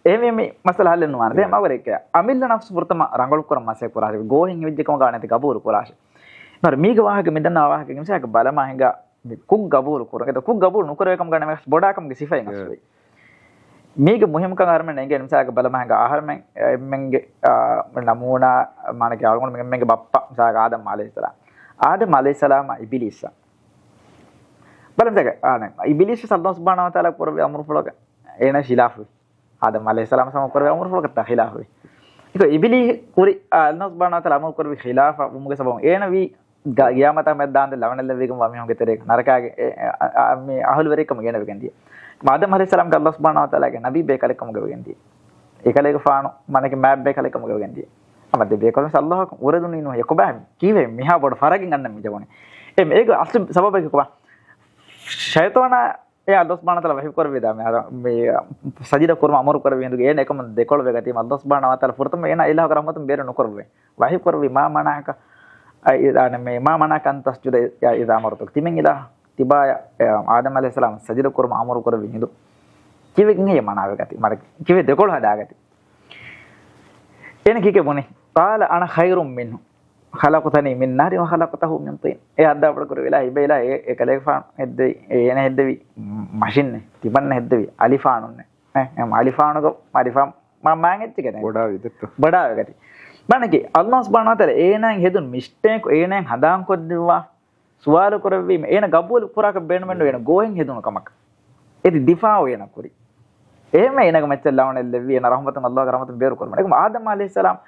އެހެންވީމަ މި މައްސަލަ ހައްލެއް ނުވާނެ. ދެން މަގުރެއްކެ އަމިއްލަ ނަފްސު ފުރަތަމަ ރަނގަޅުކުރަން މަސައްކަތް ކުރާށެވި. ގޯހެއް ހެވިއްޖެ ކަމުގަ ނެތި ގަބޫލު ކުރާށެ. މިހާރު މީގެ ވާހަކަ މި ދަންނަ ވާހަކަ މިސާލަކަށް ބަލަމާ ހިނގާ މި ކުށް ގަބޫލު ކުރުން. އެތަ ކުށް ގަބޫލު ނުކުރެވޭ ކަމުގަ ނަމަ ބޮޑާކަމުގެ ސިފައެއް އަސްލުވެ. މީގެ މުހިއްމުކަން އަހަރެމެން އެނގޭ މިސާލަކަށް ބަލަމާ ހިނގާ އަހަރެމެން އެންމެންގެ، އާ، ނަމޫނާ މާނަކީ އަޅުގަނޑު މި އެންމެންގެ ބައްޕަ މިސާލަކަށް އާދަމް ޢަލައިހިއްސަލާމް. އާދަމް ޢަލައިހިއްސަލާމަށް އިބިލީސްއަށް ބަލަ މިސާލަކަށް، އާނ، އިބިލީސް ވެސް ﷲ ސުބްޙާނަހޫ ވަތަޢާލާ ކުރެއްވި އަމުރުފުޅަކަށް އޭނަ ޚިލާފުވި. އާދަމް ޢަލައިހިއްސަލާމް ސަމަ ކުރެވި އަމުރުފުޅަކަށް ޚިލާފުވި. އެކަ އިބިލީ ކުރި، އާ، ﷲ ސުބްޙާނަހޫ ވަތަޢާލާ އަމުރު ކުރެއްވި ޚިލާފަށް ވުމުގެ ސަބަބުން އޭނަ ވީ ގ-، ގިޔާމަތާ މެދު ދާންދެން ލަވަނަ ލެއްވިގެންވާ މީހުންގެ ތެރޭގަ ނަރަކާގެ އެ، އެ، އަ، އަ، މި އަހުލުވެރިކަމުގަ އޭނަ ވެގެންދިޔަ. އާދަމް ޢަލައިހިއްސަލާމް ﷲ ސުބްޙާނަހޫ ވަތަޢާލާގެ ނަބީ ބޭކަލެއްކަމުގަ ވެގެންދިޔަ. އެކަލޭގެފާނު މާނަކީ މާތް ބޭކަލެއްކަމުގަ ވެގެންދިޔަ. އަމަ ދެ ބޭކަލުން ﷲ އަކު އުރެދުނީ ނޫން. އެ ކޮބާ ކީއްވެ މިހާ ބޮޑު ފަރަގެއް އަންނަ މި ޖެހުނީ؟ އެ އޭގެ އަސްލު ސަބަބަކީ ކޮބާ؟ ޝައިޠާނާ އެ ﷲ ސުބްޙާނަހޫ ވަތަޢާލާ ވަޙީ ކުރެއްވި ދާ މި އާ، މި ސަޖިދަ ކުރުމަށް އަމުރު ކުރެއްވި ހިނދުގެ އޭނަ އެކަމުން ދެކޮޅު ވެގަތީމަ ﷲ ސުބްޙާނަހޫ ވަތަޢާލާ ފުރަތަމަ އޭނަ އިލާހުގެ ރަޙްމަތުން ބޭރު ނުކުރެއްވި. ވަޙީ ކުރެއްވި މާ މަނަޢަކަ، އަ، އި-، އާނ، މި މާ މަނަޢަކަ އަން ތަސްޖުދަ އި-، އިޛާ އަމަރްތުކަ. ތިމަން އިލާހު ތިބާޔަށް، އެ، އާދަމް ޢަލައިހިއްސަލާމް ސަޖިދަ ކުރުމަށް އަމުރު ކުރެއްވި ހިނދު ކިވެގެންހޭ މަނާވެގަތީ؟ މަޑެ ކިވެ ދެކޮޅު ހަދާގަތީ؟ އޭނަ ކީކޭ ބުނި؟ قال أنا خير منه خلقتني من نار وخلقته من طين. އެ ހައްދާ ބޮޑު ކުރެއްވި އިލާހު އިބަ އިލާހު އެ، އެ ކަލޭގެފާނު ހެއްދެވި، އޭނަ ހެއްދެވި މަށިންނެ، ތިމަންނަ ހެއްދެވި އަލިފާނުންނެ. އެ، އެ އަލިފާނުގަ، އަލިފާން މަ-، މާތް އެއްޗެކޭ ނޭ. ބޮޑާވި ދެއްތޯ. ބޮޑާވެގަތީ. މާނަކީ ﷲ ސުބްޙާނަހޫ ވަތަޢާލާ އޭނާއަށް ހެދުނު މިސްޓޭކް، އޭނާއަށް ހަނދާންކޮށްދެއްވާ ސުވާލު ކުރެއްވީމަ، އޭނަ ގަބޫލު ކުރާކަށް ބޭނުމެއްނު، އޭނަ ގޯހެއް ހެދުނު ކަމަކަށް. އެދި ދިފާޢު އޭނަ ކުރި. އެހެންމެ އޭނަގެ މައްޗަށް ލަވަނަ އެއްލެއްވީ، އޭނަ ރަޙްމަތުން ﷲ ގެ ރަޙްމަތުން ބޭރު ކުރުމަށް. އެކަމަ އާދަމް ޢަލައިހިއްސަލާމް،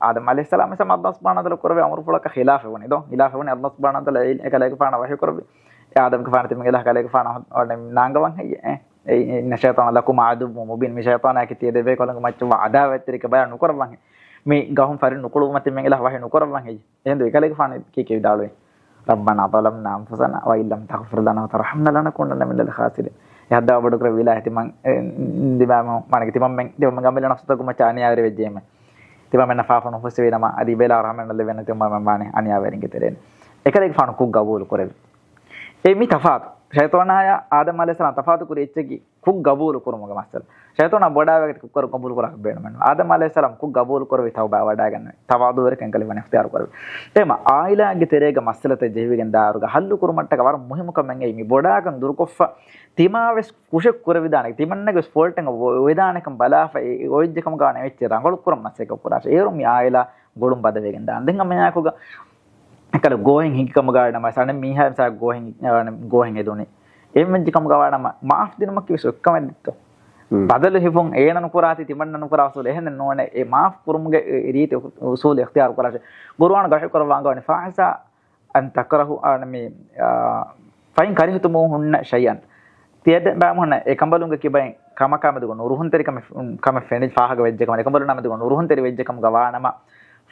އާދަމް ޢަލައިހިއްސަލާމް ވެސް ﷲ ސުބްޙާނަހޫ ވަތަޢާލާ ކުރެއްވި އަމުރުފުޅަކަށް ޚިލާފެއް ވަނީ ދޯ. ޚިލާފެއް ވަނީ ﷲ ސުބްޙާނަހޫ ވަތަޢާލާ އެ، އެކަލޭގެފާނަށް ވަޙީ ކުރެއްވި. އެ އާދަމްގެފާނު ތިމަން އިލާހު ކަލޭގެފާނަށް ނާނގަވަން ހެއްޔޭ؟ އެ، އެ، إن الشيطان لكما عدو مبين. މި ޝައިޠާނާއަކީ ތިޔަ ދެބޭކަލުންގެ މައްޗަށްވާ ޢަދާވަތްތެރިކަ ބަޔާން ނުކުރައްވަން ހެއްޔޭ؟ މި ގަހުން ފަރިން ނުކުޅުވުމަށް ތިމަން އިލާހު ވަޙީ ނުކުރައްވަން ހެއްޔޭ؟ އެހިނދު އެކަލޭގެފާނު ކީކޭ ވިދާޅުވީ؟ ربنا ظلمنا أنفسنا وإن لم تغفر لنا وترحمنا لنكونن من الخاسرين. އެ ހައްދާ ބޮޑުކުރެއްވި އިލާހު ތިމަން، އެ، ދިމާމު، މާނަކީ ތިމަންމެން، ތިމަންމެން އަމިއްލަ ނަފްސުތަކުގެ މައްޗަށް އަނިޔާވެރި ވެއްޖެއްޔާމެ. ތިމަންމެންނަށް ފާފަ ނުފުއްސެވީނަމަ، އަދި އިބައިލާ ރަޙްމަތް ނުލެއްވޭނެ ތިމަންމެން ވާނެ އަނިޔާވެރިންގެ ތެރޭން. އެކަލޭގެފާނު ކުށް ގަބޫލު ކުރެއްވި. އެ މި ތަފާތު. ޝައިޠާނާޔާ އާދަމް ޢަލައިހިއްސަލާމް ތަފާތު ކުރި އެއްޗަކީ ކުށް ގަބޫލު ކުރުމުގެ މައްސަލަ. ޝައިޠާނާ ބޮޑާވެގަތީ ކުށް ކަރު ގަބޫލު ކުރާކަށް ބޭނުމެއްނު. އާދަމް ޢަލައިހިއްސަލާމް ކުށް ގަބޫލު ކުރެއްވި ތައުބާ ވަޑައިގަންނަވަން. ތަވާޟުޢުވެރިކަން ކަލިމަ އިޚްތިޔާރު ކުރެއްވި. އެހެންމަ އާއިލާގެ ތެރޭގަ މައްސަލަތައް ޖެހިވެގެން ދާއިރުގަ ހައްލު ކުރުމަށްޓަކާ ވަރަށް މުހިއްމު ކަމެއް އެއީ މި ބޮޑާކަން ދުރުކޮށްފަ ތިމާވެސް ކުށެއް ކުރެވިދާނެ، ތިމަންނަގެ ވެސް ފޯލްޓެއް އޮވެދާނެކަން ބަލާފަ އެ އޮތް އެއްޗެއް ކަމުގަ ވާނެ އެއްޗެއް ރަނގަޅު ކުރަން މަސައްކަތް ކުރާށޭ. އޭރު މި އާއިލާ ގުޅުން ބަދަވެގެން ދާން. ދެން ހަމައެއާއެކުގަ އެކަލަ ގޯހެއް ހިނގި ކަމުގަ ނަމަ ސަނެ މީހާ މިސާ ގޯހެއް، އާ، ގޯހެއް ހެދުނީ. އެހެން ވެއްޖެ ކަމުގަ ވާނަމަ މާފް ދިނުމަކީ ވެސް އޮތް ކަމެއް ދެއްތޯ. ހުން. ބަދަލު ހިފުން އޭނަ ނުކުރާތީ ތިމަންނަ ނުކުރާ އުސޫލު އެހެނެއް ނޫނޭ. އެ މާފް ކުރުމުގެ އެ ރީތި އުސޫލު އިޚްތިޔާރު ކުރާށޭ. ޤުރުއާނުގަ ވަޙީ ކުރައްވާ އަންގަވަނީ فعسى أن تكرهوا، އާ، މި، އާ، فإن كرهتموهن شيئا. ތިޔަބައިމީހުންނަށް އެކަނބަލުންގެ ކިބައިން ކަމަކާމެދުގަ ނުރުހުންތެރި ކަމެއް، ކަމެއް ފެނި ފާހަގަ ވެއްޖެ ކަމަށް، އެކަނބަލުންނާމެދުގަ ނުރުހުންތެރި ވެއްޖެ ކަމުގަ ވާނަމަ،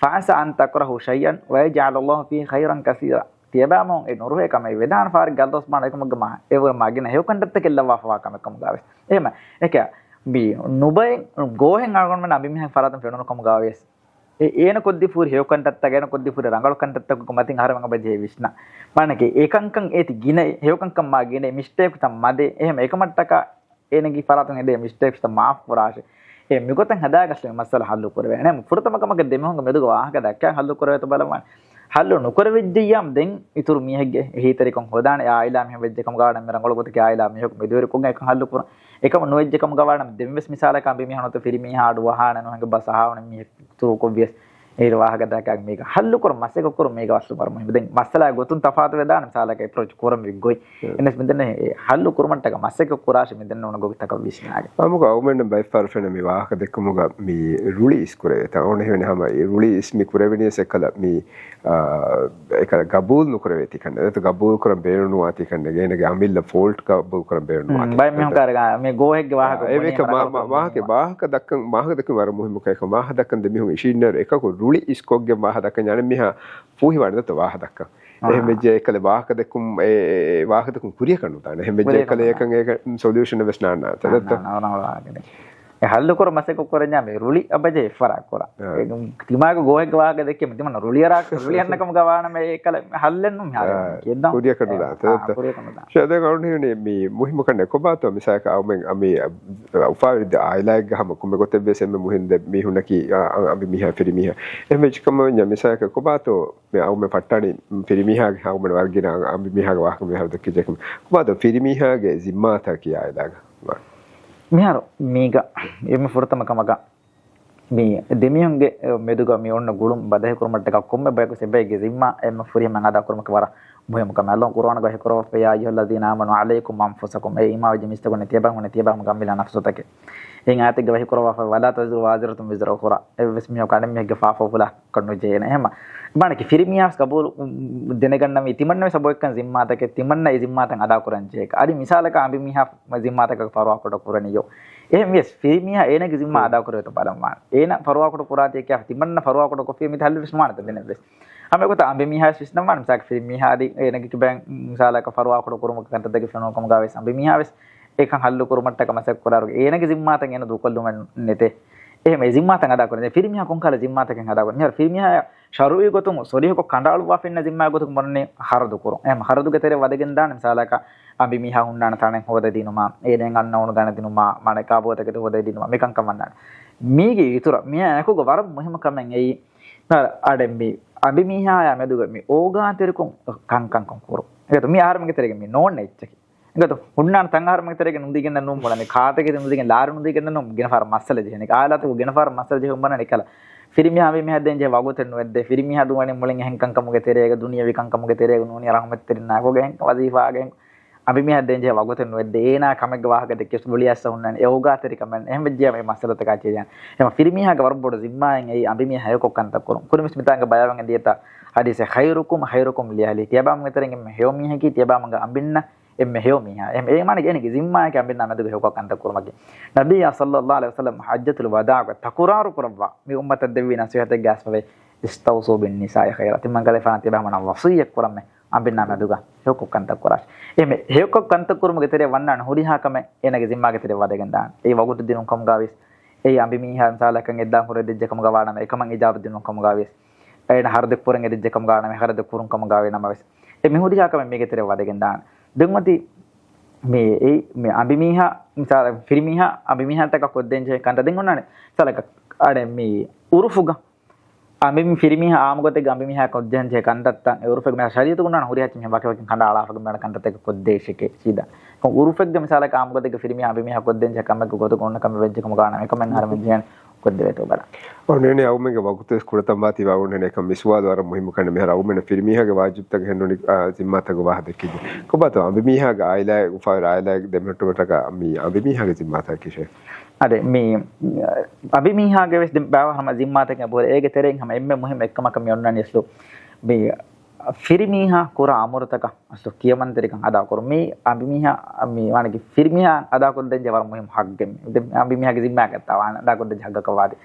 فعسى أن تكرهوا شيئا ويجعل الله فيه خيرا كثيرا. ތިޔަބައިމީހުން އެ ނުރުހޭ ކަމެއް ވެދާނެ ފާރިގެ އަލްލާހު ސުބްޙާނަހޫ ވަތަޢާލާ އެކަމުގެ މާ އެވަރު މާ ގިނަ ހެޔޮކަންތައްތަކެއް ލައްވާފަވާ ކަމެއް ކަމުގަވެސް. އެހެމަ އެކަ މި ނުބައި ގޯހެއް އަޅުގަނޑުމެން އަނބިމީހާ ފަރާތުން ފެނުނު ކަމުގަވެސް. އެ އޭނަ ކޮށްދީފުރި ހެޔޮކަންތައްތަކަށް، އޭނަ ކޮށްދީފުރި ރަނގަޅު ކަންތައްތަކުގެ މަތިން އަހަރެމެން އަބަދު ޖެހޭ ވިސްނާ. މާނަކީ އެކަންކަން އޭތި ގިނަ ހެޔޮކަންކަން މާ ގިނަ މިސްޓޭކްތައް މަދެ. އެހެމަ އެކަމަށްޓަކާ އޭނަގެ ފަރާތުން އެދޭ މިސްޓޭކްތައް މާފު ކުރާށޭ. އެ މިގޮތަށް ހަދާގަސް މި މައްސަލަ ހައްލު ކުރެވޭނެ. ފުރަތަމަ ކަމަކަށް ދެމީހުންގެ މެދުގަ ވާހަކަ ދައްކާ ހައްލު ކުރެވޭތޯ ބަލަމާނެ. ހައްލު ނުކުރެވިއްޖެއްޔާމު ދެން އިތުރު މީހެއްގެ އެހީތެރިކަން ހޯދާނެ. އާއިލާ މީހެއް ވެއްޖެ ކަމުގަ ވާނަމަ މި ރަނގަޅު ގޮތަކީ އާއިލާ މީހަކު މެދުވެރިކޮށް އެކަން ހައްލު ކުރަން. އެކަމަށް ނުވެއްޖެ ކަމުގަ ވާނަމަ ދެންވެސް މިސާލަކަށް އަނބިމީހާ ނުވަތަ ފިރިމީހާ އަޑު އަހާނެ ނުހެނގެ ބަސް އަހާވަނީ މީހެއް ތުރުކޮށްވިޔަސް އޭރު ވާހަކަ ދައްކާ މީގަ ހައްލު ކުރަން މަސައްކަތް ކުރުން މީގަ އަސްލު ވަރު މުހިއްމު. ދެން މައްސަލާ ގޮތުން ތަފާތު ވެދާނެ މިސާލަކަށް އެޕްރޯޗް ކުރަން ވިއްގޮތް. އެން އެސް މިދެންނެ ހައްލު ކުރުމަށްޓަކަ މަސައްކަތް ކުރާށި މިދެންނެ އޮންނަ ގޮތަކަށް ވިސްނާގެ. އާމުގަ އަޅުގަނޑުމެން ބައެއްފަހަރު ފެންނަ މި ވާހަކަ ދެއްކުމުގަ މި ރުޅި އިސްކުރެވޭތަ؟ އޯން ހެވެނި ހަމަ އެ ރުޅި އިސް މި ކުރެވެނީސް އެކަލަ މި، އާ، އެކަލަ ގަބޫލު ނުކުރެވޭތީ ކަންނެ. އެތަ ގަބޫލު ކުރަން ބޭނުންނުވާތީ ކަންނެ. ގޭނެގެ އަމިއްލަ ފޯލްޓް ގަބޫލު ކުރަން ބޭނުންނުވާތީ. ބައެއް މީހުން ކާރިގަ މި ގޯހެއްގެ ވާހަކަ އާ، އެވެކަ މާ-، މާ-، ވާހަކަ، ވާހަކަ ދައްކަން، ވާހަކަ ދެއްކުން ވަރަށް މުހިއްމު ކައިކަ. ވާހަކަ ދައްކަން ދެމީހުން އިށީންނައިރު އެކަކު ރުޅި އިސްކޮށްގެން ވާހަކަ ދައްކަން އަނެއް މީހާ ފޫހިވާނެ ދަތު ވާހަކަ ދައްކަން. އާ. އެހެން ވެއްޖެ އެކަލެ ވާހަކަ ދެއްކުން، އެ، އެ، އެ ވާހަކަ ދެއްކުން ކުރިއަކަށް ނުދާނެ. އެހެން ވެއްޖެ ކުރިއަކަށް އެކަން ނުދާނެ. އޭކަ ސޮލިއުޝަނެއް ވެސް ނާންނާނެ. ނާންނާނެ، ނާންނާނެ. އެ ހައްލު ކުރުން މަސައްކަތް ކުރަންޏާ މި ރުޅި އަބަޖެ އެއްފަރާ ކުރާ. އާ. އެ ތިމާގެ ގޯހެއްގެ ވާހަކަ ދެއްކެ މި ތިމަންނަ ރުޅިއަރާ، ރުޅި އަންނަ ކަމުގަ ވާނަމަ އެ ކަލަ ހައްލެއް ނޫން މިހާރު. އާ، ކިޔަން ކުރިއަކަށް ނުދާނެ. އާ، ކުރިއަކަށް ނުދާނެ. ޝައިދާ ގައުން ހިނގުނީ މި މުހިއްމު ކަންނެ ކޮބާތޯ މިސާލަކަށް އައުމެން އަ، މި، އަ، އުފާވެރި ދެ އާއިލާއެއްގަ ހަމަ ކުނބެ ގޮތެއް ވެސް އެންމެ މުހިން ދެ މީހުންނަކީ، އަ، އަ، އަނބިމީހާ ފިރިމީހާ. އެހެން ވެއްޖެ ކަމަށް ވަންޏާ މިސާލަކަށް ކޮބާތޯ މި އައުމެން ފައްޓާނީ ފިރިމީހާގެ އައުމެން ވަރަށް ގިނަ އަނބިމީހާގެ ވާހަކަ މިހާރު ދެއްކިއްޖެ ކަމަށް. ކޮބާތޯ ފިރިމީހާގެ ޒިންމާތަކީ އާއިލާގަ؟ މިހާރު މީގަ އެންމެ ފުރަތަމަ ކަމަކަށް މި ދެމީހުންގެ މެދުގަ މި އޮންނަ ގުޅުން ބަދަހިކުރުމަށްޓަކާ ކޮންމެ ބަޔަކު އެބައެއްގެ ޒިންމާ އެންމެ ފުރިހަމައިން އަދާކުރުމަކީ ވަރަށް މުހިއްމު ކަމެއް. ﷲ ޤުރްއާނުގަ ވަޙީކުރައްވާފައި، "يا أيها الذين آمنوا عليكم أنفسكم." އޭ އީމާންވެއްޖެ މީސްތަކުންނޭ ތިޔަބައިމީހުންނޭ ތިޔަބައިމީހުންގެ އަނބިލާ ނަފްސުތަކެއް. އެހެން އާޔަތެއްގަ ވަޙީކުރައްވާފައި، "ولا تزر وازرة وزر أخرى." އެއްވެސް މީހަކު އަނެއް މީހެއްގެ ފާފަ އުފުލާކަށް ނުޖެހޭނެ. އެހެން މާނައަކީ ފިރިމީހާވެސް ގަބޫލު، އު، ދެނެގަންނަވީ ތިމަންނަވެސް އެބައޮތްކަން ޒިންމާތަކެއް، ތިމަންނަ އެ ޒިންމާތައް އަދާކުރަން ޖެހޭކަށް. އަދި މިސާލަކަށް އަނބިމީހާ ޒިންމާތަކަށް ފަރުވާކުޑަ ކުރަނިޔޯ. އެހެން ވިޔަސް ފިރިމީހާ އޭނަގެ ޒިންމާ އަދާކުރެވޭތޯ ބަލަންވާނެ. އޭނަ ފަރުވާކުޑަ ކުރާތީ ކިޔާ ތިމަންނަ ފަރުވާކުޑަ ކޮށްފި މިތަ ހައްލުވެސް ނުވާނެތަ ދެނެއްވެސް. ހަމަ އެގޮތަށް އަނބިމީހާވެސް ވިސްނަންވާނެ މިސާލަކަށް ފިރިމީހާ އަދި އޭނަގެ ކިބައިން މިސާލަކަށް ފަރުވާކުޑަ ކުރުމުގެ ކަންތައްތަކެއް ފެނުނު ކަމުގަ ވެސް އަނބިމީހާވެސް އެކަން ހައްލު ކުރުމަށްޓަކަ މަސައްކަތް ކުރާއިރު އޭނަގެ ޒިންމާތައް އޭނަ ދޫކޮށްލުމެއް ނެތޭ. އެހެން އެ ޒިންމާތައް އަދާ ކުރަން. ފިރިމީހާ ކޮންކަހަލަ ޒިންމާތަކެއް އަދާ ކުރަން؟ މިހާރު ފިރިމީހާ ޝަރުއީ ގޮތުން ސޮރީހަކޮށް ކަނޑައަޅުއްވާފަ އިންނަ ޒިންމާ ގޮތަކުން މޮންނި ހަރަދު ކުރުން. އެހެން ހަރަދުގެ ތެރެ ވަދެގެން ދާނެ މިސާލަކަށް އަނބިމީހާ ހުންނާނެ ތަނެއް ހޯދަދިނުމާ، އޭނައަށް އަންނަ އުނުގަނެ ދިނުމާ، މާނަ ކާބޯތަކެތި ހޯދަދިނުމާ، މިކަންކަން ވަންނާނެ. މީގެ އިތުރަށް މިއާ އެކުގަ ވަރަށް މުހިއްމު ކަމެއް އެއީ، އަ، އަޑެއް މި އަނބިމީހާޔާ މެދުގަ މި އޯގާތެރިކޮށް ކަންކަން ކުރުން. އެގޮތުން މި އަހަރެމެންގެ ތެރޭގަ މި ނޯންނެ އެއްޗަކީ. އެގޮތުން ހުންނާނެ ތަން އަހަރެމެންގެ ތެރޭގަ ނުދީގެން ނޫން ބުނަނީ. ކާތަކެތި ނުދީގެން ލާރި ނުދީގެން ނޫން ގިނަ ފަހަރަށް މައްސަލަ ޖެހެނީ. އާއިލާތަކު ގިނަ ފަހަރަށް މައްސަލަ ޖެހުން ބުނަނީ އެކަލަ. ފިރިމީހާ އަނބިމީހާ ދޭންޖެހޭ ވަގުތެއް ނުވެއްދޭ. ފިރިމީހާ ދުވަނީ މުޅިން އެހެން ކަންކަމުގެ ތެރޭގަ، ދުނިޔަވީ ކަންކަމުގެ ތެރޭގަ ނޫނީ ރަޙުމަތްތެރިންނާ އެކުގަ އެހެން ވަޒީފާގަ އެހެން. އަނބިމީހާ ދޭންޖެހޭ ވަގުތެއް ނުވެއްދޭ. އޭނާ ކަމެއްގެ ވާހަކަ ދެއްކިޔަސް ރުޅިއައްސަ ހުންނާނެ. އެ އޯގާތެރިކަމެއް. އެހެން ވެއްޖެޔާ މި މައްސަލަތަކާ ޗޭޖާނެ. އެހެން ފިރިމީހާގެ ވަރަށް ބޮޑު ޒިންމާއެއް އެއީ އަނބިމީހާ ހެޔޮކޮށް ކަންތައް ކުރުން. ކުރިންވެސް މިތާނގަ ބަޔާންވެގެން ދިޔަތާ ޙަދީޘެއް، "خيركم خيركم لأهله." ތިޔަބައިމީހުންގެ ތެރެއިން އެންމެ ހެޔޮ މީހަކީ ތިޔަބައިމީހުންގެ އަނބިންނަށް އެންމެ ހެޔޮ މީހާ. އެ، އޭ މާނައަކީ އޭނަގެ ޒިންމާއަކީ އަނބިންނާ މެދުގަ ހެޔޮކޮށް ކަންތައް ކުރުމަކީ. ނަބިއްޔާ ޞައްލައްލާހު ޢަލައިހި ވަސައްލަމް ޙައްޖަތުލް ވަދާޢުގަ ތަކުރާރު ކުރައްވާ މި އުއްމަތަށް ދެއްވި ނަޞޭޙަތެއްގެ އަސްބަބެއް، "اسْتَوْصُوا بِالنِّسَاءِ خَيْرًا." ތިމަން ކަލޭފާނަށް ތިޔަބައިމީހުންނަށް ވަޞިއްޔަތް ކުރަންމެ އަނބިންނާ މެދުގަ ހެޔޮކޮށް ކަންތައް ކުރާށޭ. އެހެން ހެޔޮކޮށް ކަންތައް ކުރުމުގެ ތެރޭ ވަންނާނެ ހުރިހާ ކަމެއް އޭނަގެ ޒިންމާގެ ތެރޭ ވަދެގެން ދާނެ. އެއީ ވަގުތު ދިނުން ކަމުގަ ވިޔަސް، އެއީ އަނބިމީހާ މިސާލަކަށް އެއްދާން ކުރެވިދެއްޖެ ކަމުގަ ވާނަމަ، އެކަމަށް އިޖާބަ ދިނުން ކަމުގަ ވިޔަސް، އޭނަ ހަރަދެއް ކުރަން އެދިއްޖެ ކަމުގަ ވާނަމަ، ހަރަދެއް ކުރުން ކަމުގަ ވޭ ނަމަވެސް، އެ މި ހުރިހާ ކަމެއް މީގެ ތެރޭ ވަދެގެން ދާނެ. ދެން އޮތީ މި އެއީ މި އަނބިމީހާ، މިސާލަށް ފިރިމީހާ، އަނބިމީހާތަކަށް ކޮށްދޭން ޖެހޭ ކަންތައް ދެން އޮންނާނެ. މިސާލަކަށް އަޑެ މި އުރުފުގަ އަނބި ފިރިމީހާ އާއްމު ގޮތެއްގަ އަނބިމީހާ ކޮށްދޭން ޖެހޭ ކަންތައްތައް އެ އުރުފެއްގަ މި ޝަރީޢަތުގަ އޮންނާނެ ހުރިހާ އެއްޗެއް މި ވަކިވަކިން ކަނޑައަޅާފަ މި ކަންތައްތަކެއް ކޮށްދޭށޭ ސީދާ. އުރުފެއްގަ މިސާލަކަށް އާއްމު ގޮތެއްގަ ފިރިމީހާ އަނބިމީހާ ކޮށްދޭން ޖެހޭ ކަމެއްގެ ގޮތުގަ އޮންނަ ކަމެއް ވެއްޖެ ކަމުގަ ވާނަމަ އެކަމެއް އަހަރެމެން ޖެހޭނެ ކޮށްދެވޭތޯ ބަލަން. އޮންނަނީ އަޅުމެންގެ ވަގުތުވެސް ކުޑަތަންވާތީ ވާ އޮންނަނީ އެކަން މި ސުވާލު ވަރަށް މުހިއްމު ކަން. މިހާރު އަޅުމެންނަށް ފިރިމީހާގެ ވާޖިބުތަކެއް ހެންނުނީ، އާ، ޒިންމާތަކުގެ ވާހަކަ ދެއްކިއްޖެ. ކޮބާތޯ އަނބިމީހާގެ އާއިލާއެއް އުފާވެރި އާއިލާއެއް ދެމެހެއްޓުމަށްޓަކާ މި އަނބިމީހާގެ ޒިންމާތަކަކީ ޝޭޚް؟ އަދެ މި އަނބިމީހާގެ ވެސް ދެ-، ބާވަ ހަމަ ޒިންމާތަކެއް އެބަހުރި. އޭގެ ތެރެއިން ހަމަ އެންމެ މުހިއްމު އެއްކަމަކަށް މި އޮންނަނީ އަސްލު މި ފިރިމީހާ ކުރާ އަމުރުތަކަށް އަސްލު ކިޔަމަންތެރިކަން އަދާކުރުން. މި އަނބިމީހާ މި ވާނެ ފިރިމީހާ އަދާކޮށްދޭންޖެހޭ ވަރަށް މުހިއްމު ހައްގެއް މި. ދެ-، އަނބިމީހާގެ ޒިންމާގަ ވާނެ އަދާކޮށްދޭންޖެހޭ ހައްގަކަށް ވާތީ.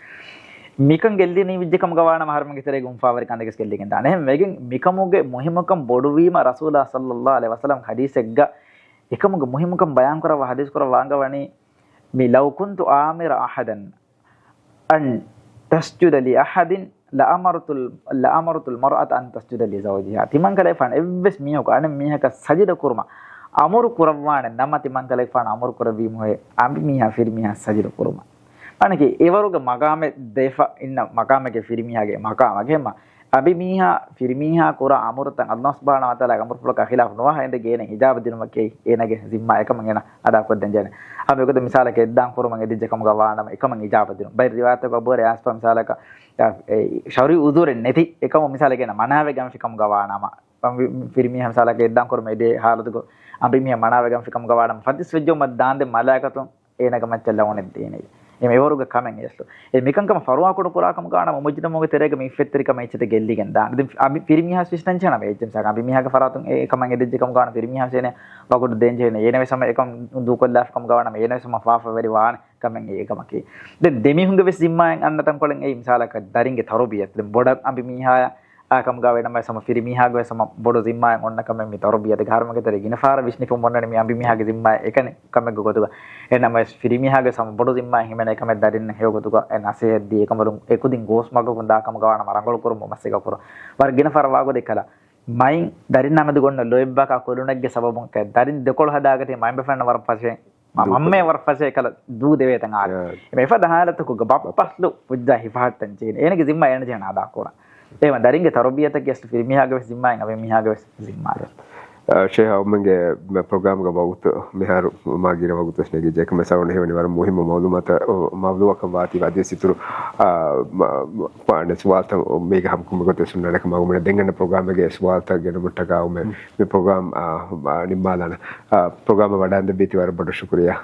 މިކަން ގެއްލި ނިވިއްޖެ ކަމުގަ ވާނަމަ އަހަރުމެންގެ ތެރޭގަ އުނފާވެރި ކަންތަކެސް ގެއްލިގެން ދާނެ. އެހެން ވެގެން މިކަމުގެ މުހިއްމުކަން ބޮޑުވީމަ ރަސޫލާ ޞައްލައްލާހު ޢަލައިހި ވަސައްލަމް ޙަދީޘެއްގަ އެކަމުގެ މުހިއްމުކަން ބަޔާން ކުރައްވާ ޙަދީޘް ކުރައްވާ އަންގަވަނީ، މި لو كنت آمر أحدا أن تسجد لأحد لأمرت ال-، لأمرت المرأة أن تسجد لزوجها. ތިމަންކަލޭގެފާނު އެއްވެސް މީހަކު އަނެއް މީހަކަށް ސަޖިދަ ކުރުމަށް އަމުރު ކުރައްވާނެ ނަމަ، ތިމަންކަލޭގެފާނު އަމުރު ކުރެއްވީމުހޭ އަނބިމީހާ ފިރިމީހާ ސަޖިދަ ކުރުމަށް. މާނަކީ އެވަރުގެ މަގާމެއް ދެފަ އިންނަ މަގާމެއްގެ ފިރިމީހާގެ މަގާމަށް އެހެންމަ އަނބިމީހާ ފިރިމީހާ ކުރާ އަމުރުތައް ﷲ ސުބްޙާނަހޫ ވަތަޢާލާގެ އަމުރުފުޅަކާ ޚިލާފު ނުވާ އެނދެގެން އޭނަ އިޖާބަ ދިނުމަކީ އޭނަގެ ޒިންމާ އެކަމަށް އޭނަ އަދާކޮށްދޭން ޖެހޭނެ. ހަމަ އެގޮތަށް މިސާލަކަށް އެއްދާން ކުރުމަށް އެދިއްޖެ ކަމުގަ ވާނަމަ އެކަމަށް އިޖާބަ ދިނުން. ބައެއް ރިވާޔަތްތަކުގަ އަބޫ ހުރައިރާ އައިސްފަ މިސާލަކަށް އެ، ޝަރުޢީ ޢުޛުރެއް ނެތި އެކަމަށް މިސާލެއް ގެންނަ މަނާވެގެންފި ކަމުގަ ވާނަމަ، ފިރިމީހާ މިސާލަކަށް އެއްދާން ކުރުމަށް އެދޭ ހާލަތުގަ އަނބިމީހާ މަނާވެގެންފި ކަމުގަ ވާނަމަ، ފަތިސް ވެއްޖެއްޔާމަ ދާންދެން މަލާއިކަތުން އޭނަގެ މައްޗަށް ލައުނެއް ދޭނެ. އެ މިވަރުގެ ކަމެއް އެއްސު. އެ މިކަންކަމަށް ފަރުވާކުޑަ ކުރާ ކަމުގަ ވާނަމަ މުޖްތަމަޢުގެ ތެރޭގަ މި އިއްފަތްތެރިކަމަށް އެއްޗެތި ގެއްލިގެން ދާނެ. ދެން އަނބި ފިރިމީހާ ވިސްނަން ޖެހޭނަމަ އެއްޗެއް މިސާލަކަށް އަނބިމީހާގެ ފަރާތުން އެ ކަމަށް އެދިއްޖެ ކަމުގަ ވާނަމަ ފިރިމީހާ ވެސް އޭނަ ވަގުތު ދޭން ޖެހޭނެ. އޭނަ ވެސް ހަމަ އެކަން ދޫކޮށްލާފި ކަމުގަ ވާނަމަ އޭނަ ވެސް ހަމަ ފާފަވެރި ވާނެ ކަމެއް އެ ކަމަކީ. ދެން ދެމީހުންގެ ވެސް ޒިންމާއެއް އަންނަ ތަންކޮޅެއް އެއީ މިސާލަކަށް ދަރިންގެ ތަރުބިޔަތު. ދެން ބޮޑަށް އަނބިމީހާ އާ ކަމުގަ ވެނަމަ ވެސް ހަމަ ފިރިމީހާގެ ވެސް ހަމަ ބޮޑު ޒިންމާއެއް އޮންނަ ކަމެއް މި ތަރުބިޔަތުގެ އަހަރުމެންގެ ތެރޭ ގިނަ ފަހަރަށް ވިސްނިފަ އޮންނަނީ މި އަނބިމީހާގެ ޒިންމާއެއް އެކަނި ކަމެއްގެ ގޮތުގަ. އެހެންނަމަވެސް ފިރިމީހާގެ ވެސް ހަމަ ބޮޑު ޒިންމާއެއް ހިމެނޭ ކަމެއް ދަރިންނަށް ހެޔޮ ގޮތުގަ އެ ނަސޭހަތް ދީ އެކަމަރުން އެކުދިން ގޯސް މަގަކުން ދާ ކަމުގަ ވާނަމަ ރަނގަޅު ކުރުމަށް މަސައްކަތް ކުރުން. ވަރަށް ގިނަ ފަހަރަށް ވާގޮތެއް ކަލަ މައިން ދަރިންނާ މެދު ގޮންނަ ލޯތްބާކާ ކުލުނެއްގެ ސަބަބުން ދަރިން ދެކޮޅު ހަދާގަތީ މައިންބަފައިންނަށް ވަރަށް ފަށޭ. މަ-، ދޫކޮށް. މަންމަ ވަރަށް ފަށޭ ކަލަ ދޫ ދެވޭތަން އާ. އާ. އެ މިފަދަ ހާލަތަކުގަ ބައްޕަސްލު ފުއްޖާ ހިފަހައްޓަން ޖެހޭނެ. އޭނަގެ ޒިންމާ އޭނަ ޖެހޭނެ އަދާ ކުރަން. އެހެން ދަރިންގެ ތަރުބިޔަތަކީ އަސްލު ފިރިމީހާގެ ވެސް ޒިންމާއެއް އަނބިމީހާގެ ވެސް ޒިންމާއެއް. އާ، ޝޭހް އަވަމެންގެ މެ ޕްރޮގްރާމްގެ ވަގުތު މިހާރު މާ ގިނަ ވަގުތު ވެސް ނެގިއްޖެ. އެކަމަކު ސަރުން ހެވެނި ވަރަށް މުހިއްމު މައުލޫމާތަށް، މައުލޫމާތަކަށް ވާތީ އަދިވެސް އިތުރު، އާ، މަ-، މަ-، ފާނެ ސުވާލުތައް މީގެ ހަމަކުމެ ގޮތެއް ސުންނަނެކަ މަގުމެން ދެންގަންނަ ޕްރޮގްރާމެއްގެ ސުވާލުތައް ގެނުމަށްޓަކާ އުމެ މި ޕްރޮގްރާމް، އާ، އާ، ނިންމާލާނަ. އާ، ޕްރޮގްރާމަށް ވަޑައިން ދެއްވީތީ ވަރަށް ބޮޑަށް ޝުކުރިއްޔާ.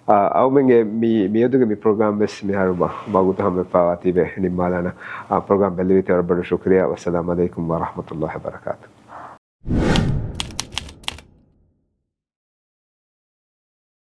އާ، އަވަމެންގެ މި، މިއަދުގެ މި ޕްރޮގްރާމް ވެސް މިހާރު ވަ-، ވަގުތު ހަމަވެފަވާތީވެ ނިންމާލާނަ. އާ، ޕްރޮގްރާމް ބެއްލެވީތީ ވަރަށް ބޮޑަށް ޝުކުރިއްޔާ. ވައްސަލާމް ޢަލައިކުމް ވަރަޙްމަތުﷲ ވަބަރަކާތުހު.